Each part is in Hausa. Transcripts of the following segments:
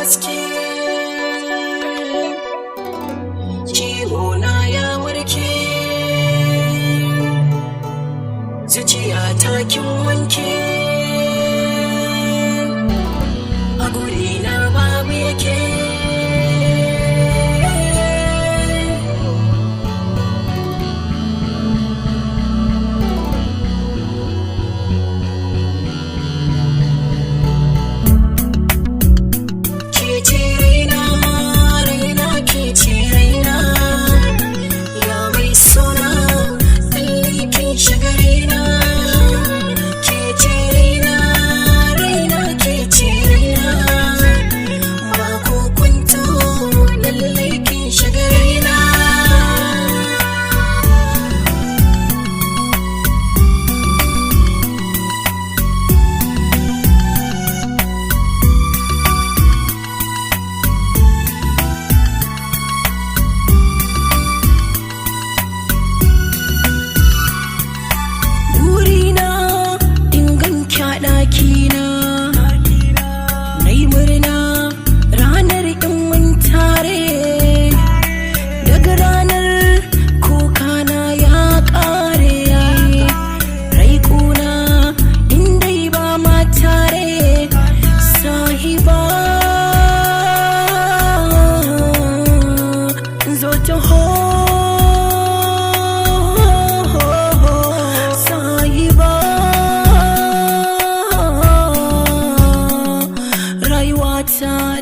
Haske, ciwo na ya warke, zuciya ta kin wanke, a guri na babu yake.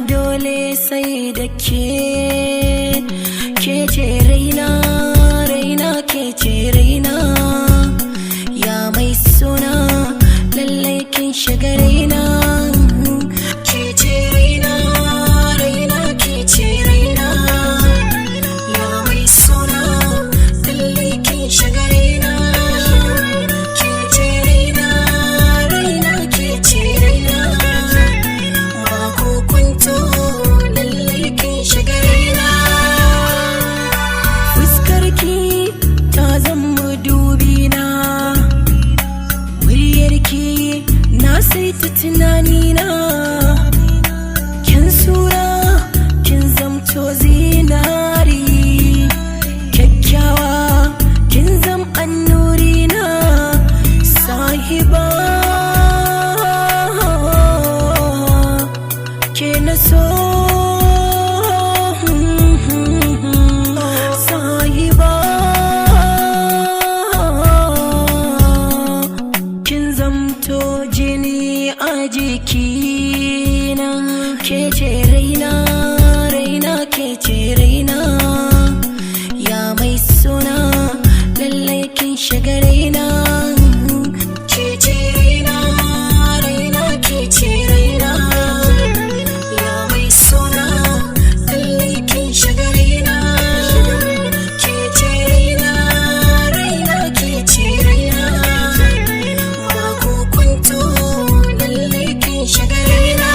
Dole sai da ke, ke ce raina, raina ke ce raina, ya mai suna lallai kin shiga raina. Ke ce raina, raina ke ce raina, ya mai suna lallai kin shiga raina. Ke ce raina, raina ke ce raina, ba ko kwanto lallai kin shiga raina. Fuskarki ta zama dubina, muryarki na saita tunanina, kin sura kin zamto zinari, kyakkyawa kin zam annurina, sahiba ke na so, sahiba kin zamto jini a jikina, ke ce raina, raina ke ce raina, ya mai suna lallai kin shiga raina. Ke ce raina, raina ke ce raina, ya mai suna lallai kin shiga raina. Ke ce raina, raina ke ce raina, ba ko kwanto lallai kin shiga raina.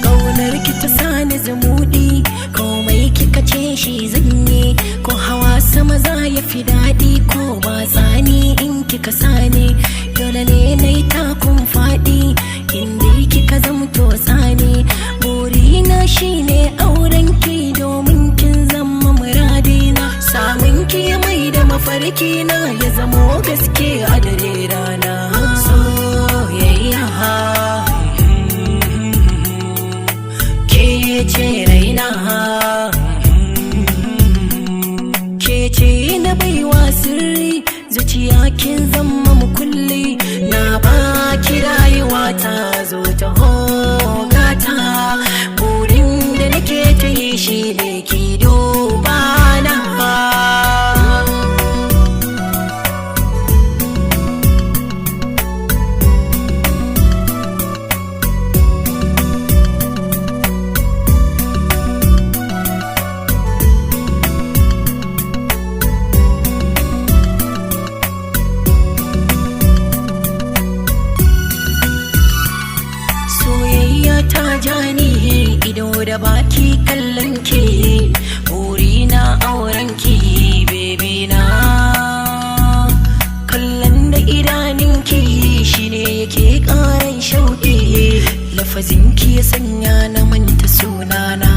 Ƙaunar ki ta sani zumuɗi, komai kika ce shi zan yi, ko hawa sama za ya fi daɗi, ko ba tsani in kika sani, dole ne na yi takun faɗi, inda kika zamto tsani, burina shine auren ki domin kin zama muradina, samun ki mai da mafarki na ya zamo gaske a dare rana. Soyayya ke ce raina, ke ce na baiwa sirri, zuciya kin zama mukulli, na baki rayuwa ta zo ta hogata, burin da nake ta yi shi ne ki duba na. Soyayya ya sanya na manta sunana.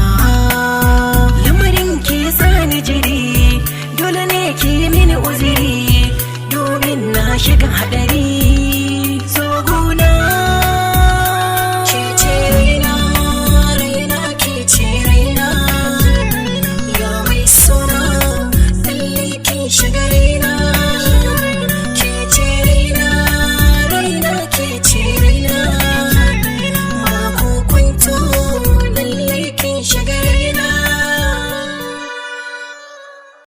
Lamarin ki ya sani jiri, dole ne ki yi mini uzuri, domin na shiga haɗari.